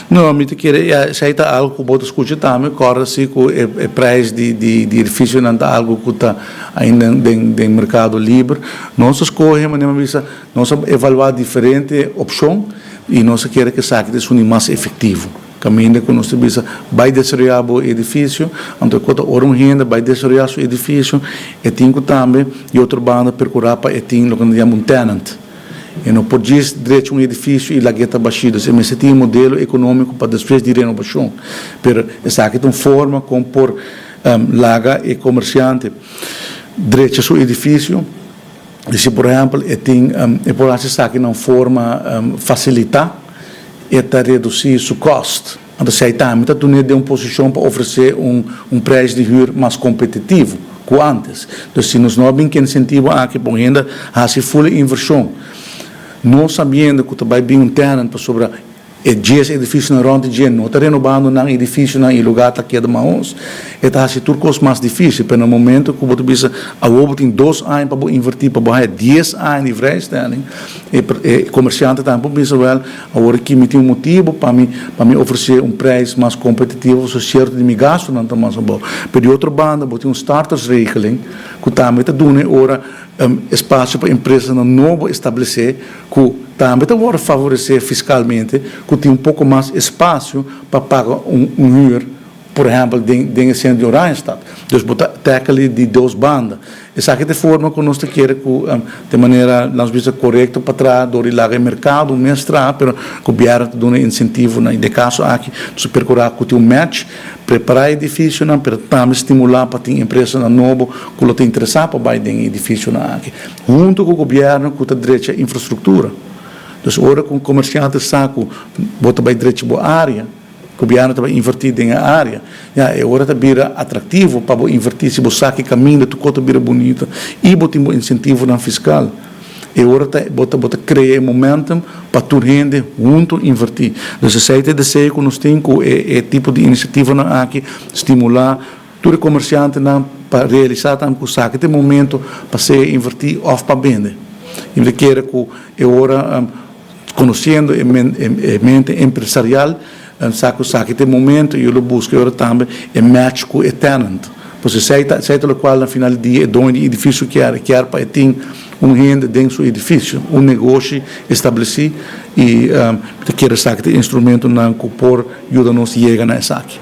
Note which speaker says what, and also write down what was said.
Speaker 1: No, mi ta kere, ya, esei ta algu ku bo ta skucha tambe, kòrda si ku e e prijs di di di edifisionan ta algu ku ta ainda den den merkado liber. Nos a skohe, manera mi a bisa, nos a evaluá diferente opshon i nos a kere ku esaki ta esun di mas efektivo. Kaminda ku nos ta bisa bai desaroyá bo edifisio, anto e kos ta ora un hende bai desaroyá su edifisio e tin ku tambe di otro banda perkurá pa e tin loke nan ta yama un tenant. E no por djis drecha un edifisio i lag'é ta bashí. Dus e mester tin e modelo ekonómiko pa despues di renobashon. Pero esaki ta un forma kon por laga e komersiante drecha su edifisio. I si por ehèmpel e tin e por hasi esaki na un forma fasilitá, e ta redusí su kòst. Anto si ai tambe ta dun'é den un posishon pa ofresé un un prijs di hür mas kompetitivo ku ántes. Dus si nos no a bin ku e insentivo aki pa un hende hasi ful e invershon, no sabiendo ku ta bai bin un tenant pasobra e djes edifisionan rònt di dje no ta renobando nan edifisionan i lugá ta keda mahos, e ta hasi tur kos mas difísil. Pero na momento ku bo ta bisa awor bo tin dos aña pa bo invertí pa bo haña dies aña di vrijstelling, e e komersiante tambe por bisa wèl, Awor aki mi tin un motibu pa mi pa mi ofresé un prijs mas kompetitivo pasobra sierto di mi gastunan ta mas abou. Pero di otro banda bo tin un startersregeling ku tambe ta duna e ora espasio pa empresanan nobo establesé ku tambe ta wòrdu favoresé fiskalmente ku tin un poko mas espasio pa paga un un hür. Por ehèmpel den den e sentro di Oranjestad. Dus bo ta tackle di dos banda. Esaki ta e forma ku nos ta kere ku ta e manera nos bisa korekto pa traha dor di laga e merkado mes traha pero gobièrnu ta duna insentivonan. I den e kaso aki nos ta perkurá ku tin un match, prepará e edifisionan pero tambe stimulá pa tin empresanan nobo ku lo ta interesá pa bai den e edifisionan aki huntu ku gobièrnu ku ta drecha infrastruktura. Dus ora ku un komersiante sa ku bo ta bai drecha bo área, Gobièrnu ta bai invertí den e área. Ya, e ora ta bira atraktivo pa bo invertí si bo sa ki kaminda tur kos ta bira bunita i bo tin bo insentivonan fiskal. E ora ta bo ta bo ta krea e momentum pa tur hende huntu invertí. Dus esei ta e deseo ku nos tin ku e e tipo di inisiativanan aki stimulá tur e komersiantenan pa realisá tambe ku esaki ta e momento pa sea invertí òf pa bende. I mi ta kere ku e ora. Conociendo e mente empresarial, sa cu esaki ta e momento y yo lo busca e ora tambe e match cu e tenant. Pues esey ta esey ta locual na final di dia e doño di edificio kier, e kier pa e tin un hende den su edificio, un negoshi estableci y mi ta kere esaki ta e instrumentonan cu por yuda nos yega na esaki.